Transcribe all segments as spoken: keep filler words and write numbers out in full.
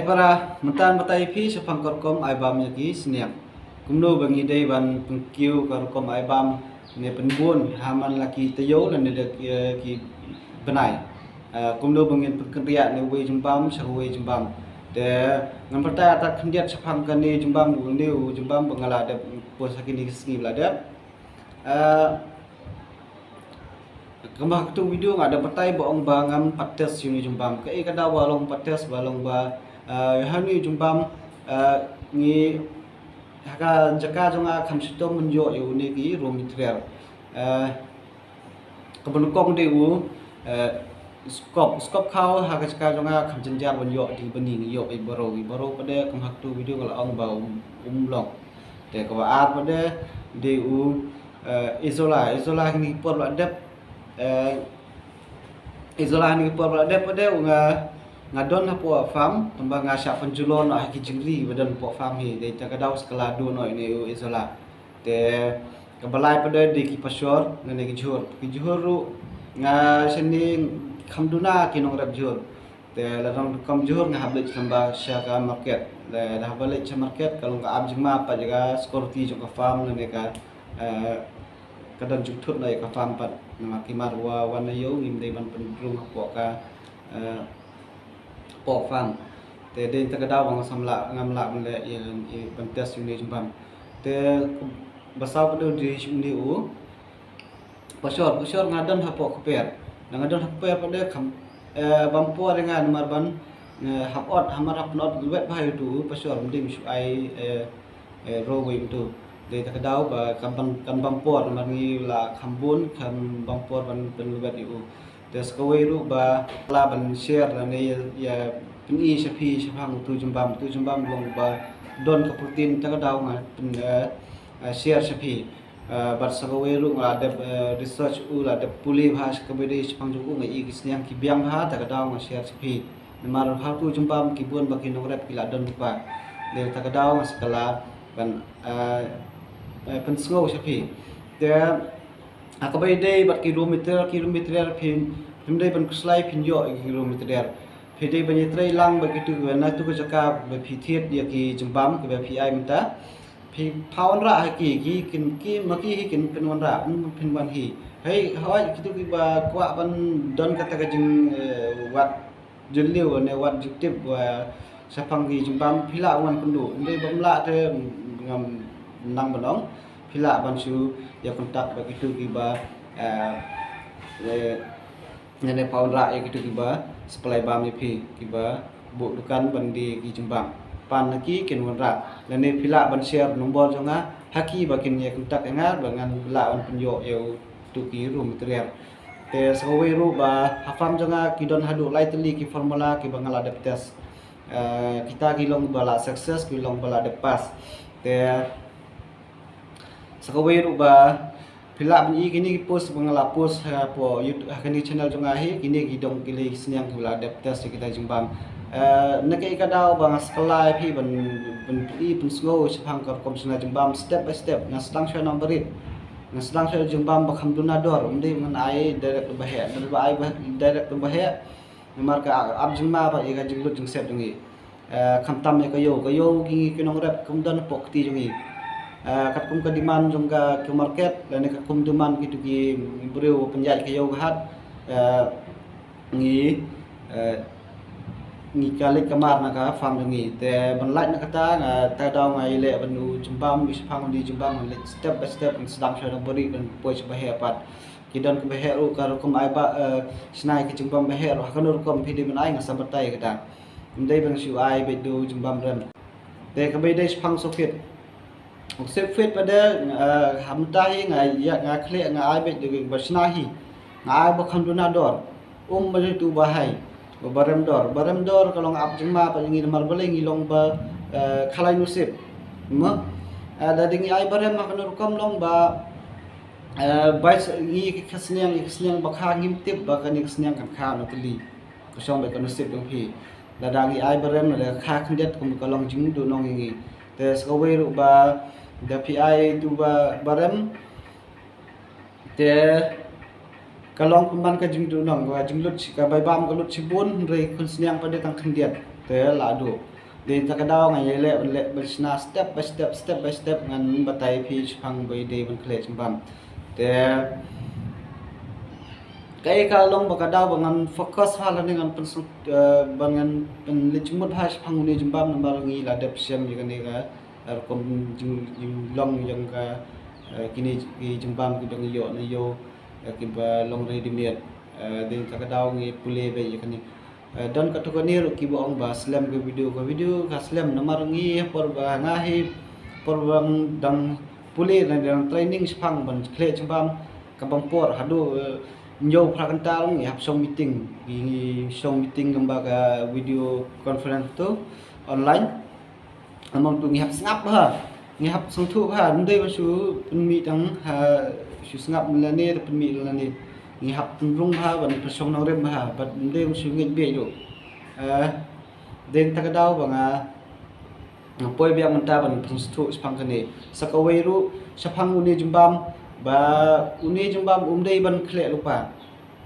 Para mynta batai phi shaphang ka rukom ai bam ïa ki sniang. Kumno ba ngi dei ban pynkiew ka rukom ai bam ne pynbun ha man la ki taïew lane da ki, eh, ki bnai. Eh, kumno ba ngin pynkynriah ne uwei jingbam sha uwei jingbam. Te ngan pyrta ta khyndiat shaphang kane jingbam, une u jingbam ba nga la dep post ha kine ki sngi ba la dep. Eh, Kumba ha katu video nga da batai ba ong ba ngam pat test ïa une jingbam. Kaei ka daw ba long pat test ba long ba, eh, ha une jingbam, eh, ngi ha ka jaka jong nga kham shitom ban ïoh ïa une ki raw material. Eh, kaba nyngkong dei u, eh, skop, skop khaw ha ka jaka jong nga kham jynjar ban ïoh dei bani ngi ïoh i baro, i baro pat de kum ha katu video nga la ong ba um, um long. Te kaba ar pat de dei u, eh, Izola, Izola ha kine ki por ba la dep, eh, Izola ha kine ki por ba la dep pat de u nga, nga don hapoh farm, tangba nga shah pynjulor noh ha ki jingri ba don hapoh farm hi, dei ta ka daw sa ka la don noh ine u Izola. Te kaba lai pat de dei ki pashor, lane ki jhur. Ki jhur ruh nga shane kham duna ki nongrep jhur. Te la dang rukom jhur nga hap leit sha ka market. Te da hap leit sha market ka long ka ap jingma pat ïa ka security jong ka farm lane ka, eh, ka don jingthut na ïa ka farm pat. Namar ki mar wa wan na ïew ngim dei ban pynrung hapoh ka, eh, hapoh farm. Te dei ta ka daw ba nga sam lah, ngam lah ban leh ïa, ïa ban test ïa une jingbam. Te ba saw pat de dei une u pashor, pashor nga don hapoh kper. Nga don hapoh kper pat de kham, eh, bam por ïa nga namar ban, eh, hap ot, hamar hap ot lwet bha ïa utu u pashor, ym dei shu ai, eh, eh, raw wei utu. Dei ta ka daw ba kan bam, kan bam por namar ngi la kham bun, kham bam por ban, ban lwet ïa u. Te sa kawei ruh ba la ban share lane ïa, ïa pyni sha phi shaphang utu jingbam, utu jingbam long ba don ka protein, ta ka daw nga pyn, eh, eh, share sha phi. Eh, bad sa kawei ruh nga la dep, eh, research u, la dep pule bha sha kaba dei shaphang jong u, nga i ki sniang ki biang bha, ta ka daw nga share sha phi. Namar ha utu jingbam ki bun ba ki nongrep ki la don lypa. Dei ta ka daw nga sa ka la ban, eh, eh, pynsngew sha phi. Te ha kaba ïadei bad ki raw material, ki raw material phin, phim dei ban khuslai phin ïoh ïa ki raw material. Phi dei ban ïatrei lang bad kitu kiba na tu ka jaka ba phi thied ïa ki jingbam kiba phi ai mynta. Phi pha wanrah ha ki, ki kin, ki ma ki hi kin pynwanrah, ym pynwan hi. Hei, hooid kitu kiba kwah ban don kata ka jing, eh, wad jylliew ne wad jingtip wa shaphang ki jingbam phi lah wan kynduh. Hynrei bym lah te ngam nang ban ong. Phi lah ban shu ïa contact bad kitu kiba, eh, eh, ne, ne pha wanrah ïa kitu kiba supply bam ïa phi, kiba buh dukan ban die ki jingbam. Pan na ki kin wanrah. Lane phi lah ban share nombor jong nga ha ki ba kin ïa contact ïa nga ba ngan lah ban pynïoh ïa utu ki raw material. Te sa kawei ruh ba ha farm jong nga ki don haduh lai tylli ki formula kiba nga la dep test. Eh, kita ki long ba la success, ki long ba la dep pass. Te sa kawei ruh ba phi lah ban i kine ki post ba nga la post hapoh YouTube, ha kane channel jong nga hi, kine ki dong ki lei ki sniang kiba la dep test ïa kita jingbam. Eh, na kaei ka daw ba nga sa kylla ïa phi ban, ban pyni pynsngew shaphang ka rukom shna jingbam step by step, nga sdang shuwa na barit. Nga sdang shuwa jingbam ba kham duna dor, ym dei ngan ai direct ba heh, dei ba ai ba direct ba heh. Namar ka ap jingma ba ïa ka jinglut jingsep jong ngi. Eh, khamtam ïa ka ïew, ka ïew ki ngi ki nongrep kam don hapoh kti jong ngi. Eh, katkum ka demand jong ka, ka market lane katkum demand kitu ki briew pynïaid ka ïew ka hat. Eh, ngi, eh, ngi ka leit ka mar na ka farm jong ngi. Te ban lait na kata nga, ta daw nga ïaleh ban u jingbam, u shaphang u die jingbam, nga leit step by step, nga sdang shuwa na barit ban poi sha ba heh pat. Ki don kiba heh ruh ka rukom ai ba, eh, shna ïa ki jingbam ba heh ruh ha kano rukom phi dei ban ai, nga sa batai kata. Ym dei ban shu ai beit da u jingbam rem. Te kaba ïadei shaphang socket. U socket pat de, eh, ha mynta hi nga ïa, nga khleh nga ai beit da u ba shna hi. Nga ai ba kham duna dor. Um ba tu ba hai. Ba, ba rem dor. Ba rem dor ka long ap jingma pat ïa ngi namar balei ngi long ba, eh, khalai nusip. Mo? Eh, lada ngi ai ba rem ha kano rukom long ba, eh, bai sa ngi ïa ka sniang, ïa ka sniang ba kha ngim tip ba kane ka sniang kan kha na tylli. Ka shong beit ka nusip jong phi. Lada ngi ai ba rem, lada kha khyndiat kum ka long jingduhnong ïa ngi. Te sa kawei ruh ba da phi ai tu ba, ba rem. Te ka long pynban ka jingduhnong, ka jinglut shi, ka bai bam ka lut shibun, hynrei khun sniang pat de tang khyndiat. Te la duh. Dei ta ka daw nga ïa leh ban leh ban shna step by step, step by step, ngan batai phi shaphang ba dei ban khleh jingbam. Te kaei ka long ba ka daw ba ngan focus ha lane ngan pyn, eh, ba ngan pynleit jingmut ha shaphang une jingbam namar ngi la dep shem ïa kane ka, eh, rukom jing, jinglong jong ka, eh, kine ki jingbam kiba ngi ïoh na ïew, eh, kiba long ready made. Eh, dei ta ka daw ngi pule beit ïa kane. Eh, don katto katne ruh kiba ong ba slem ka video, ka video ka slem namar ngi por ba nga hi, por ba dang pule na dang training shaphang ban khleh jingbam, ka bang por haduh, eh, hynñiew phra kynta ngi hap shong meeting, ngi shong meeting kumba ka video conference tu online. Namar tu ngi hap sngap bha, ngi hap sngewthuh bha, ym dei ban shu pynmih tang ha, shu sngap lane te pynmih lane. Ngi hap pynrung bha ban pynshong nongrim bha, bad ym dei ban shu ngeit beit ruh. Eh, dei ta ka daw ba nga, nga poi biang mynta ban pynsngewthuh shaphang kane. Sa kawei ruh shaphang une jingbam, ba une jingbam um dei ban khleh lypa.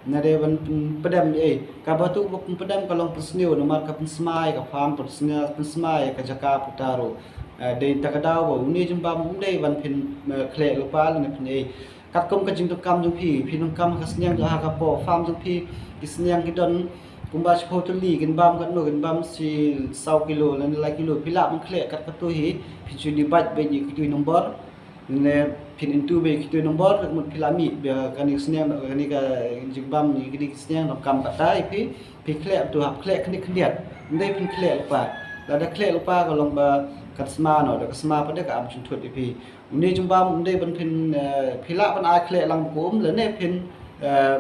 Nga dei ban pyn, pyndem ei. Kaba tu ba pyn, pyndem ka long pynsniew namar ka pynsma ïa ka farm, pynsniew, pynsma ïa ka jaka puta ruh. Eh, dei ta ka daw ba une jingbam um dei ban phin, eh, khleh lypa lane phin ei. Katkum ka jingdonkam jong phi, phi donkam ha ka sniang jong, ha ka poh farm jong phi, ki sniang ki don kumba shiphew tylli, kin bam katno, kin bam shi saw kilo lane lai kilo, phi lah ban khleh kat katu hi, phin shu divide beit ïa kitu i nombor. Ne phin into beit kito i nombor, ka mut phi la mih ba kane ka sniang, kane ka jingbam, kane ka sniang donkam kata ïa phi, phi khleh tu hap khleh khyndiat khyndiat. Ym dei phin khleh lypa. Lada khleh lypa ka long ba kan sma noh, da ka sma pat de ka am jingthut ïa phi. Une jingbam ym dei ban phin, eh, phi lah ban ai khleh lang ba kum, lane phin, eh,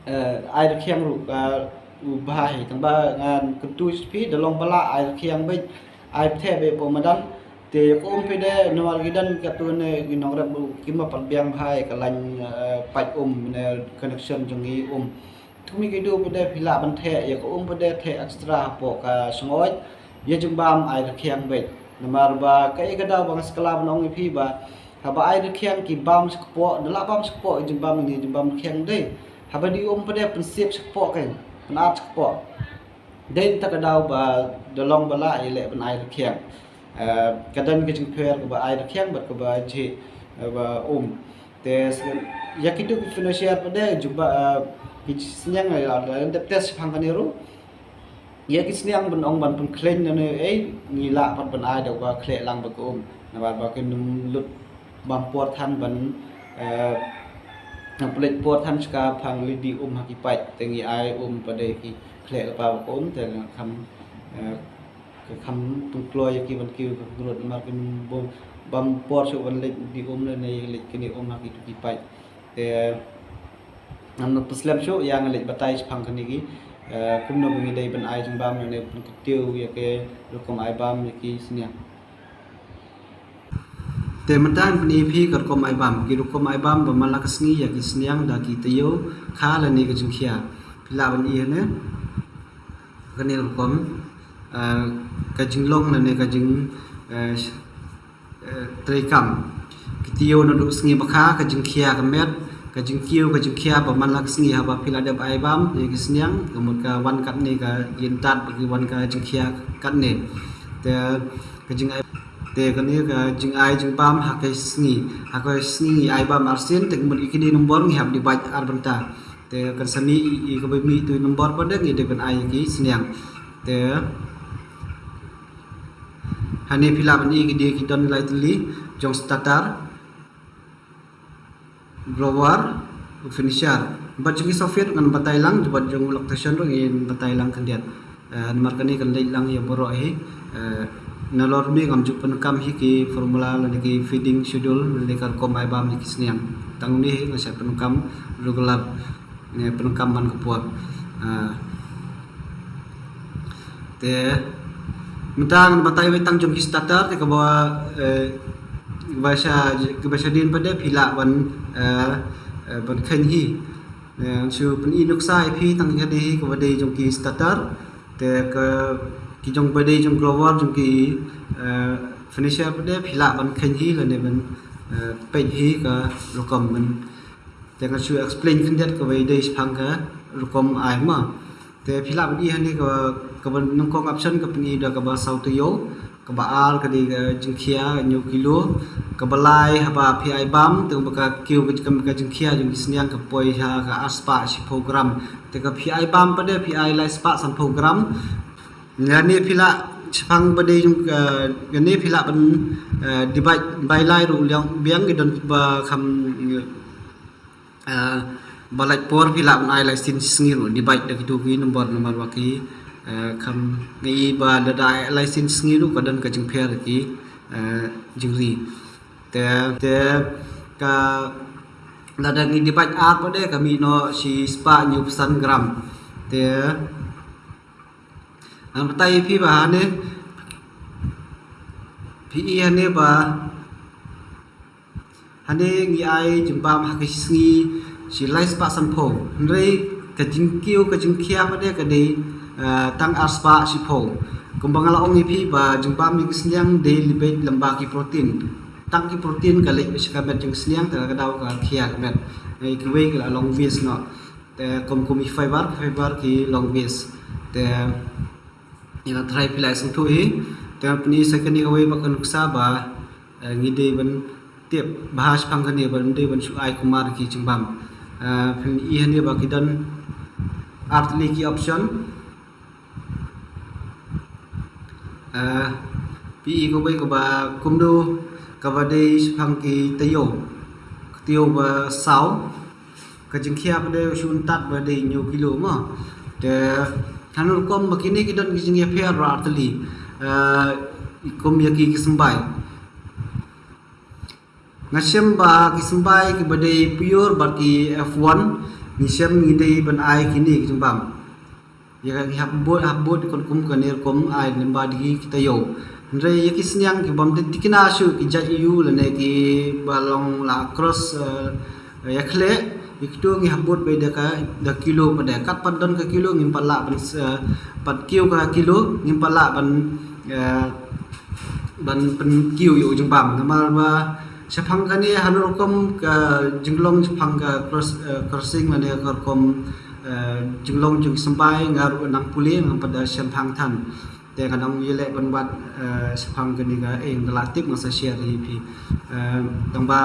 eh, ai rkhiang ruh ka u bha hi, tang ba ngan kyntu ïa phi da long ba lah ai rkhiang beit, ai pthe beit hapoh madan. Te ka um phi de namar ki don katto ne ki nongrep ruh ki ma pat biang bha ïa ka lain, eh, pait um ne connection jong ngi um. Te kum ïa ki du phi de phi lah ban theh ïa ka um phi de, theh extra hapoh ka sngoit. Ïa jingbam ai rkhiang beit. Namar ba kaei ka daw ba nga sa kylla ban ong ïa phi ba haba ai rkhiang ki bam sha kpoh, da lah bam sha kpoh ïa jingbam, ïa jingbam rkhiang dei. Haba dei um pat de pynsep sha kpoh kein, pynat sha kpoh. Dei ta ka daw ba da long ba lah ïa leh ban ai rkhiang. Eh, ka don ka jingpher kaba ai rkhiang bad kaba jhieh, eh, ba um. Te ïa kitu ki finisher pat de jubab, eh, ki sniang, eh, la dep test shaphang kane ruh. Ïa ki sniang ban ong ban pynkhlaiñ na ne ei ngi lah pat ban ai da ba khleh lang ba ka um. Namar ba kin lut bam por than ban, eh, nang pynleit por than shka phang lidi um ha ki paip, te ngi ai um pat de ki khleh lypa ba ka um, te nga kham, eh, ka kham pynkloi ïa ki ban kiew ka ngrut namar kin bam, bam por shuh ban leit di um lane leit kine um ha ki tu ki paip. Te ngam nang pynslem shuh, ïa nga leit batai shaphang kane ki, eh, kumno ba ngi dei ban ai jingbam lane ban kyntiew ïa ki rukom ai bam ïa ki sniang. Te mynta ngan pyni ïa phi ka rukom ai bam, ki rukom ai bam ba man la ka sngi ïa ki sniang da ki taïew kha lane ka jingkhia. Phi lah ban i hangne. Kane rukom, eh, ka jinglong lane ka jing, eh, eh, treikam. Ki taïew naduh sngi ba kha, ka jingkhia ka met, ka jingkiew ka jingkhia ba man la ka sngi, haba phi la dep ai bam ïa ki sniang, ka mut ka wan katne ka ïeng tad ba ki wan ka jingkhia katne. Te ka jingai, te kane ka jingai jingbam ha ka sngi, ha ka sngi ai bam arsien, te ka mut ïa kine nombor ngi hap divide ar bynta. Te kan sa mih ïa kaba mih tu nombor pat de ngi dei ban ai ïa ki sniang. Te hangne phi lah ban i ki dei ki don lai tylli, jong starter, grower, finisher. Bad jong ki software ngan batai lang, bad jong lactation ruh ngin batai lang khyndiat. Eh, namar kane kan leit lang ïa baroh hi. Eh, nalor mynne ngam ju pyndonkam hi ki formula lane ki feeding schedule lane ka rukom ai bam ïa ki sniang. Tang mynne hi nga sa pyndonkam regular ne pyndonkam man ka por. Ah. Te mynta ngan batai wei tang jong ki starter te kaba, eh, kaba sha, kaba shadien pat de phi lah ban, eh, eh, ban kheiñ hi. Eh, ngan shu pyni nuksa ïa phi tang kane hi kaba dei jong ki starter. Te ka, ki jong ba dei jong grower jong ki, eh, finisher pat de phi lah ban kheiñ hi lane ban, eh, peit hi ka rukom ban. Te ngan shu explain khyndiat kaba dei shaphang ka rukom ai ma. Te phi lah ban i hangne ka, kaba nyngkong option ka pyni da kaba saw taïew, kaba ar ka dei ka jingkhia hynñiew kilo, kaba lai haba phi ai bam, te kaba ka kiew ka jingkhia jong ki sniang ka poi ha ka arspah shiphew gram. Te ka phi ai bam pat de phi ai laispah sanphew gram. Hangne phi lah shaphang ba dei jong ka, hangne phi lah ban, eh, divide by lai ruh liang biang ki don ba kham, eh, ba lait por phi lah ban ai lai sien shi sngi ruh divide da kito ki nombor namar ba ki, eh, kham ngi ba lada ai lai sien shi sngi ruh ka don ka jingpher ki, eh, jingri. Te, te ka lada ngi divide ar pat de ka mih noh shispah hynñiewphew san gram. Te ngan batai phi ba hangne phi i hangne ba hangne ngi ai jingbam ha ka shi sngi shi laispah sanphew. Hynrei ka jingkiew ka jingkhia pat de ka dei, eh, tang arspah shiphew. Kumba nga la ong ïa phi ba jingbam ïa ki sniang dei leit beit lem bad ki protein. Tang ki protein ka leit sha ka met jong ki sniang te ka daw ka khia ka met. Eh, kiwei ki la long waste noh. Te kum kum i fiber, fiber ki long waste. Te ïa la trai phi la sngewthuh hi. Te pyni sa kane kawei ba ka nuksa ba, eh, ngi dei ban tip ba ha shaphang kane ba ngi dei ban shu ai kumno ki jingbam. Eh, phin i hangne ba ki don ar tylli ki option. Eh, phi i kawei kaba kumno kaba dei shaphang ki taïew. Ki taïew ba saw. Ka jingkhia pat de shu ntat ba dei hynñiew kilo mo. Te hano rukom ba kine ki don ki jingïapher ar tylli. Eh, kum ïa ki ki symbai. Nga shem ba ki symbai kiba dei pure bad ki F one, ngi shem ngi dei ban ai kine ki jingbam. Ïa ka ngi hap bud, hap bud kum kum kane rukom ai lem bad ki taïew. Hynrei ïa ki sniang ki bym dei thikna shuh ki jait ïew lane kiba long la cross, eh, ïa khleh, ïa kito ngi hap bud beit da ka, da kilo pat de. Kat pat don ka kilo ngim pat lah ban, eh, pat kiew ka kilo ngim pat lah ban, eh, ban pynkiew ïa u jingbam. Namar ba shaphang kane hano rukom ka jinglong shaphang ka cross, eh, crossing lane ka rukom, eh, jinglong jong ki symbai nga ruh nang pule nang pat da shaphang than. Te nga dang ïaleh ban wad, eh, shaphang kane ka, eh, nga la tip nga sa share ïa phi. Eh, tang ba,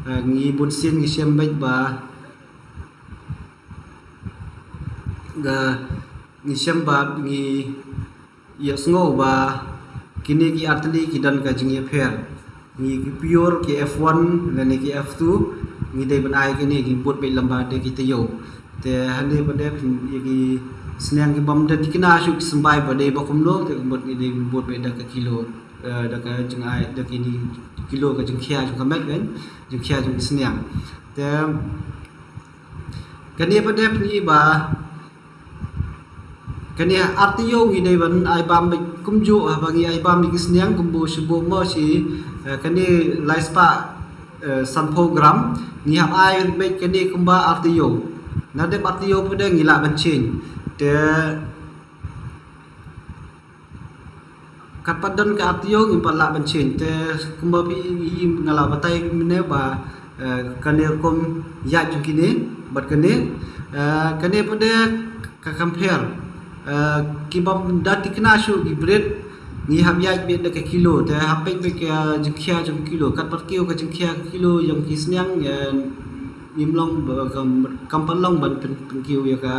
eh, ngi bun sien ngi shem beit ba, ga, ngi shem ba ngi ïa sngew ba kine ki ar tylli ki don ka jingïapher. Ngi ki pure ki F one lane ki F two ngi dei ban ai kine ki bud beit lem bad ki taïew. Te hangne pat de ïa ki sniang ki bym dei thikna shuh ki symbai ba dei ba kumno te bud ngi dei bud beit da ka kilo, eh, da ka jingai da kine kilo ka jingkhia jong ka met kan jingkhia jong ki sniang. Te kane pat de phi i ba kane ar taïew ngi dei ban ai bam beit kumjuh haba ngi ai bam ïa ki sniang kumba shu buh mo shi, eh, kane laispah, eh, sanphew gram ngi hap ai beit kane kumba ar taïew. Na dep ar taïew pat de ngi lah ban change. Te kat pat don ka ar taïew ngim pat lah ban change. Te kumba phi i nga la batai mynne ba, eh, kane rukom ïaid jong kine bad kane, eh, kane pat de ka compare. Eh, ki bym da thikna shuh ki brit ngi hap ïaid beit da ka kilo te hap peit beit ka jingkhia jong kilo kat pat kiew ka jingkhia ka kilo jong ki sniang, eh, ngim long ba kam, kam pat long ban pyn, pynkiew ïa ka,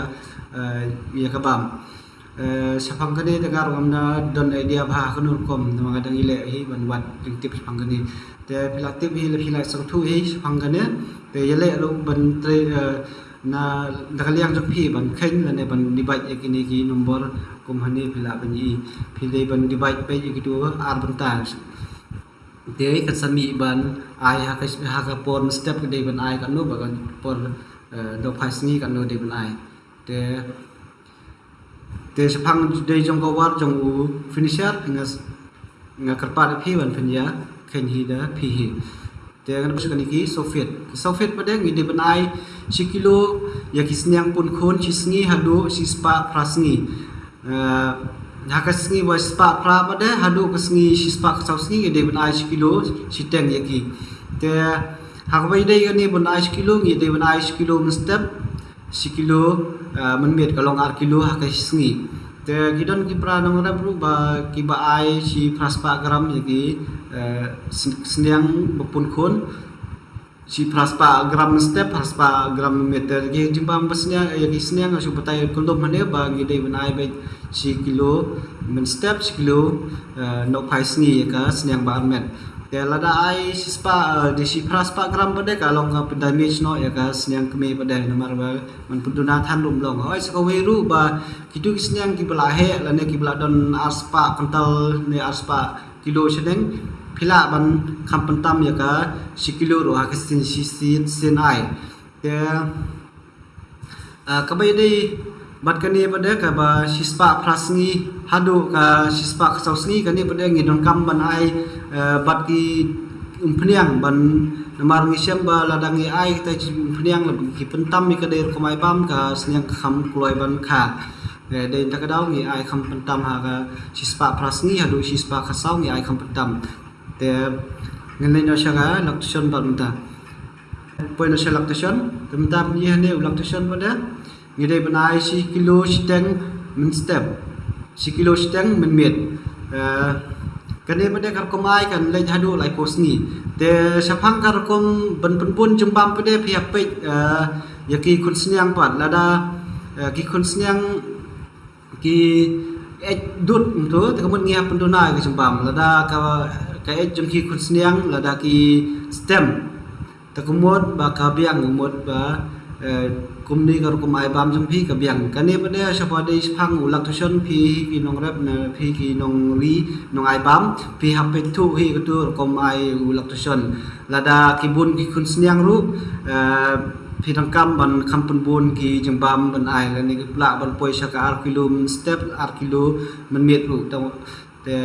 eh, ïa ka bam. Eh, shaphang kane te nga ruh ngam da don idea ba ha kano rukom namar nga dang ïaleh hi ban wad jingtip shaphang kane. Te phi la tip hi la phi la sngewthuh hi shaphang kane. Te ïaleh ruh ban trei, eh, na da ka liang jong phi ban kheiñ lane ban divide ïa kine ki nombor kum hangne phi lah ban i. Phi dei ban divide beit ïa kito ar bynta. Te kan sa mih ban ai ha ka, ha ka por mynstep ka dei ban ai katno ba ka por, eh, dawphai sngi katno dei ban ai. Te Te shaphang dei jong ka war jong u finisher nga, nga kyrpad ïa phi ban pynïa kheiñ hi da phi hi. Te ngan buh kane ki sulfate. Ki sulfate pat de ngi dei ban ai shi kilo ïa ki sniang pun khun shi sngi haduh shispah phra sngi. Eh, ha ka sngi ba shispah phra pat de haduh ka sngi shispah ka saw sngi ngi dei ban ai shi kilo shiteng ïa ki. Te ha kaba ïadei kane ban ai shi kilo ngi dei ban ai shi kilo mynstep. shi kilo, eh, mynmiet ka long ar kilo ha ka sngi. Te ki don ki para nongrep ruh ba kiba ai shi phra spah gram ïa ki, eh, sn- sniang ba pun khun. Shi phra spah gram mynstep, phra spah gram mynmiet. Te ki jingbam ba sniang, ïa ki sniang shu batai khlem hane ba ngi dei ban ai beit shi kilo mynstep, shi kilo, eh, nohphai sngi ïa ka sniang ba armet. Te lada ai shi spah, eh, dei shi phra spah gram pat de ka long ka pyndamage noh ïa ka sniang kmie pat de, namar ba man pynduna than ruh ym long. Hooid, sa kawei ruh ba kitu ki sniang kiba la heh lane kiba la don ar spah quintal ne ar spah kilo shadeng, phi lah ban kham pyntam ïa ka shi kilo ruh ha ka sien, shi sien, sien ai. Te, ah, kaba ïadei bad kane pat de kaba shi spah phra sngi haduh ka shi spah ka saw sngi, kane pat de ngi donkam ban ai, eh, bad ki umphniang ban, namar ngi shem ba lada ngi ai kita ki umphniang la ki pyntam ïa ka dei rukom ai bam, ka sniang ka kham kloi ban kha. Eh, dei ta ka daw ngi ai kham pyntam ha ka shi spah phra sngi haduh shi spah ka saw ngi ai kham pyntam. Te ngin leit noh sha ka lactation bad mynta. Poi noh sha lactation, te mynta ngi hane u lactation bad de ngi dei ban ai shi kilo shiteng mynstep, shi kilo shiteng mynmiet. Eh, kane pat de ka rukom ai kan leit haduh laiphew sngi. Te shaphang ka rukom ban pynbun jingbam pat de phi hap peit, eh, ïa ki khun sniang pat, lada, eh, ki khun sniang ki eit dud mynta, te ka mut ngi hap pynduna ïa ki jingbam, lada ka, ka eit jong ki khun sniang lada ki stem, te ka mut ba ka biang, ka mut ba, eh, kumne ka rukom ai bam jong phi ka biang. Kane pat de shaphang, dei shaphang u lactation, phi hi ki nongrep ne phi ki nongri nong ai bam, phi hap peit thuh hi katu rukom ai u lactation. Lada ki bun ki khun sniang ruh, eh, phi donkam ban kham pynbun ki jingbam ban ai, lane ki lah ban poi sha ka ar kilo mynstep, ar kilo mynmiet ruh, te, te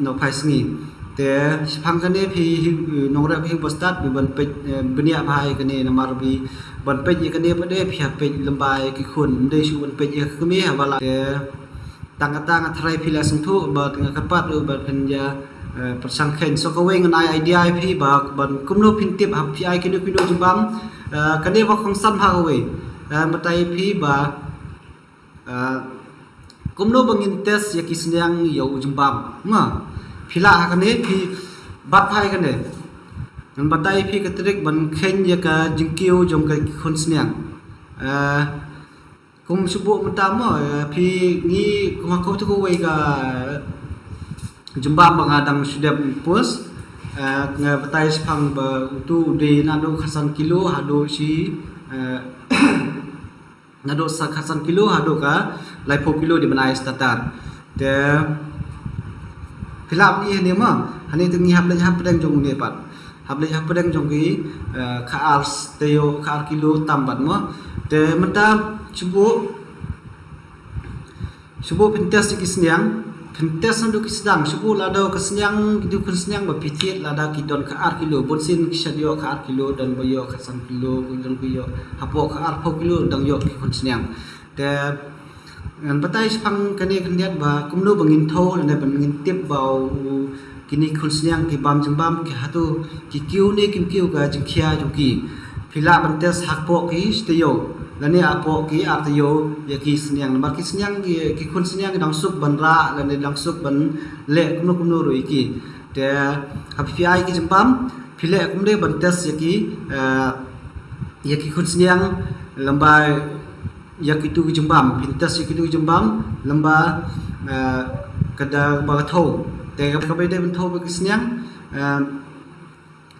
nohphai sngi. Te shaphang kane phi hi, nongrep hi ba stad, phi ban peit, eh, bniah bha ïa kane, namar phi ban peit ïa kane pat de phi hap peit lyngba ïa ki khun, ym dei shuh ban peit ïa ka kmie haba la. Te tang kata nga tharai phi la sngewthuh bad nga kyrpad ruh ba phin ïa, eh, pyrshang kheiñ. So kawei ngan ai idea ïa phi ba ban kumno phin tip haba phi ai kino kino jingbam, eh, kane ba kongsan ha kawei. Eh, batai phi ba, eh, kumno ba ngin test ïa ki sniang ïa u jingbam. Ma phi lah ha kane, phi bat phai kane. Ngan batai phi ka trick ban kheiñ ïa ka jingkiew jong ka khun sniang. Eh, Kum shu buh mynta mo, eh, phi ngi kum ha kawei kawei ka jingbam ba nga dang shu dep post, eh, nga batai shaphang ba utu u dei naduh khatsan kilo haduh shi, eh, naduh sa khatsan kilo haduh ka laiphew kilo dei ban ai starter. Te phi lah ban i hane mo, hane te ngi hap leit hapdeng jong une pat. Hap leit hapdeng jong ki, eh, ka ar taïew, ka ar kilo tam bad mo. Te mynta shu buh, shu buh phin test ïa ki sniang, phin test naduh ki sdang, shu buh lada ka sniang, ki dei khun sniang ba phi thied lada ki don ka ar kilo, bunsien ki shait ïoh ka ar kilo, don ba ïoh khatsan kilo, don ba ïoh hapoh ka arphew kilo, dang ïoh ki khun sniang. Te ngan batai shaphang kane khyndiat ba kumno ba ngin thew lane ba ngin tip ba u kine khun sniang ki bam jingbam ki hato ki kiew ne kim kiew ka jingkhia jong ki. Phi lah ban test hapoh ki shi taïew lane hapoh ki ar taïew ïa ki sniang. Namar ki sniang ki, ki khun sniang ki dang suk ban rah lane dang suk ban leh kumno kumno ruh ïa ki. Te haba phi ai ki jingbam phi leh kumne ban test ïa ki, eh, ïa ki khun sniang lyngba ïa kitu ki jingbam, phin test ïa kitu ki jingbam lyngba, eh, ka da ba ka thew. Te kaba ïadei ban thew bad ki sniang, eh,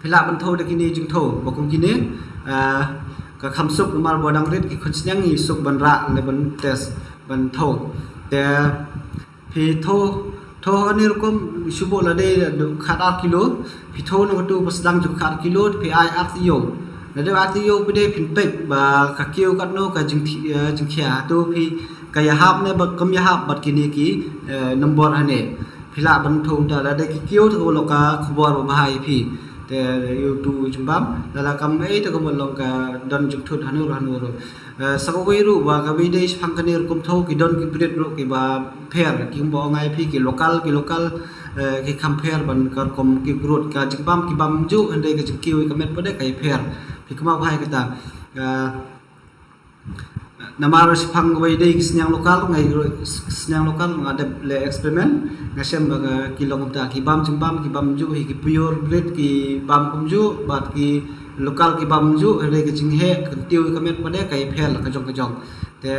phi lah ban thew da kine jingthew ba kum kine, eh, ka kham suk namar ba dang rit ki khun sniang ngi suk ban rah ne ban test ban thew. Te phi thew, thew ha kane rukom shu buh lada dei khat ar kilo, phi thew na katu ba sdang jong khat ar kilo, phi ai ar taïew. Lada ar taïew pat de phin peit ba ka kiew katno ka jingthi-, eh, jingkhia. Hato phi ka ïahap ne ba kam ïahap bad kine ki, eh, nombor hane. Phi lah ban thew mynta lada ki kiew te ka long ka khubor ba bha ïa phi. Te ïa utu jingbam lada kam ei te ka long ka don jingthut hanu ruh hanu ruh. Eh, sa kawei ruh ba kaba ïadei shaphang kane rukom thew ki don ki brit ruh kiba pher, ki kumba ong ai phi ki local, ki local, eh, ki kham pher ban ka rukom ki krut, ka jingbam ki bam juh hynrei ka jingkiew ka met pat de ka ïapher. Phi kynmaw bha ïa kata. Eh, Namar shaphang kawei dei ki sniang local, nga ïoh sniang local nga dep leh experiment, nga shem ba ki long kumta, ki bam jingbam, ki bam ju hi, ki pure breed, ki bam kumjuh, bad ki local ki bam ju, hynrei ka jingheh, ka kyntiew ka met pat de, ka ïa phel, ka jong ka jong. Te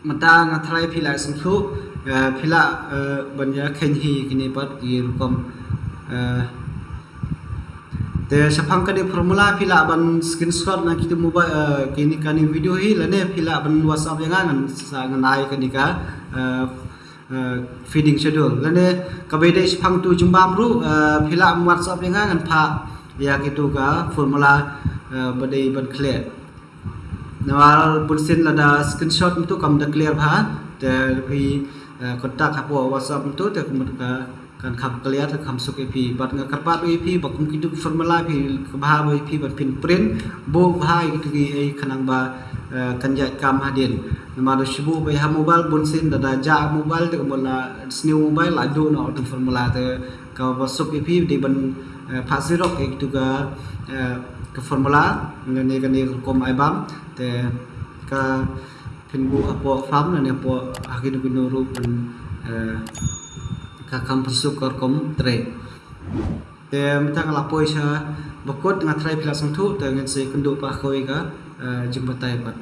mynta nga tharai phi lah sngewthuh, eh, phi lah, eh, ban ïa kheiñ hi kine pat ki rukom, eh, te shaphang kane formula phi lah ban screenshot na kitu mobile, eh, kine kane video hi lane phi lah ban WhatsApp ïa nga ngan sa ngan ai kane ka, eh, eh, feeding schedule lane kaba ïadei shaphang tu jingbam ruh, eh, phi lah ban WhatsApp ïa nga ngan phah ïa kitu ka formula, eh, ba dei ban khleh. Namar bunsien lada screenshot mynta kam da clear bha, te phi, eh, contact hapoh WhatsApp mynta te kumta ka kan kham clear, te kham suk ïa phi. Bad nga kyrpad ïa phi ba kum kitu formula phi kaba bha ba ïa phi ban phin print, buh bha ïa kitu ki ei khnang ba, eh, kan ïaid kam hadien. Namar da shu buh ba ïa ha mobile bunsien da da jah mobile te kumba la sniew mobile la duh noh tu formula te kaba suk ïa phi dei ban, eh, phah xerox ïa kitu ka, eh, ka formula lane kane ka rukom ai bam te ka phin buh hapoh farm lane hapoh ha kino kino ruh ban, eh, ka kham pynsuk ka rukom trei. Te mynta nga la poi sha ba kut, nga tharai phi lah sngewthuh, te ngin sa ïakynduh pat ha kawei ka, eh, jingbatai pat.